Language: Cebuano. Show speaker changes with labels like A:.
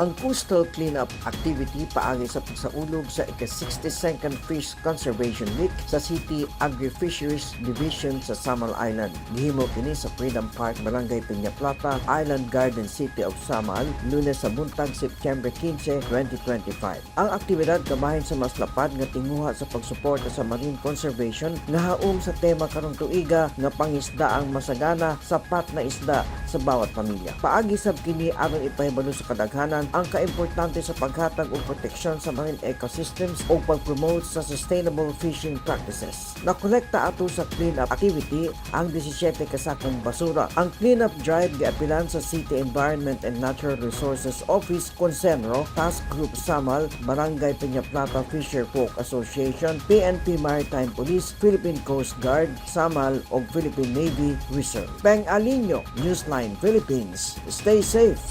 A: Ang coastal cleanup activity paagi sa pagsaulog sa ika-62nd Fish Conservation Week sa City Agri-Fisheries Division sa Samal Island. Gihimo kini sa Freedom Park, Barangay Peña Plata, Island Garden City of Samal, Lunes sa buntag, September 15, 2025. Ang aktibidad kabahin sa mas lapad nga tinguha sa pagsuporta sa marine conservation nga haom sa tema karong tuiga nga "Pangisda ang masagana, sapat na isda sa bawat pamilya." Paagi sab kini aron ipahibalo sa kadaghanan ang kaimportante sa paghatag og proteksyon sa marine ecosystems o pag-promote sa sustainable fishing practices. Nakolekta ato sa clean-up activity ang 17 ka sakong basura. Ang clean-up drive giapilan sa City Environment and Natural Resources Office, Consenro, Task Group Samal, Barangay Peña Plata Fisher Folk Association, PNP Maritime Police, Philippine Coast Guard, Samal ug Philippine Navy Reserve. Peng Alinio, Newsline Philippines. Stay safe.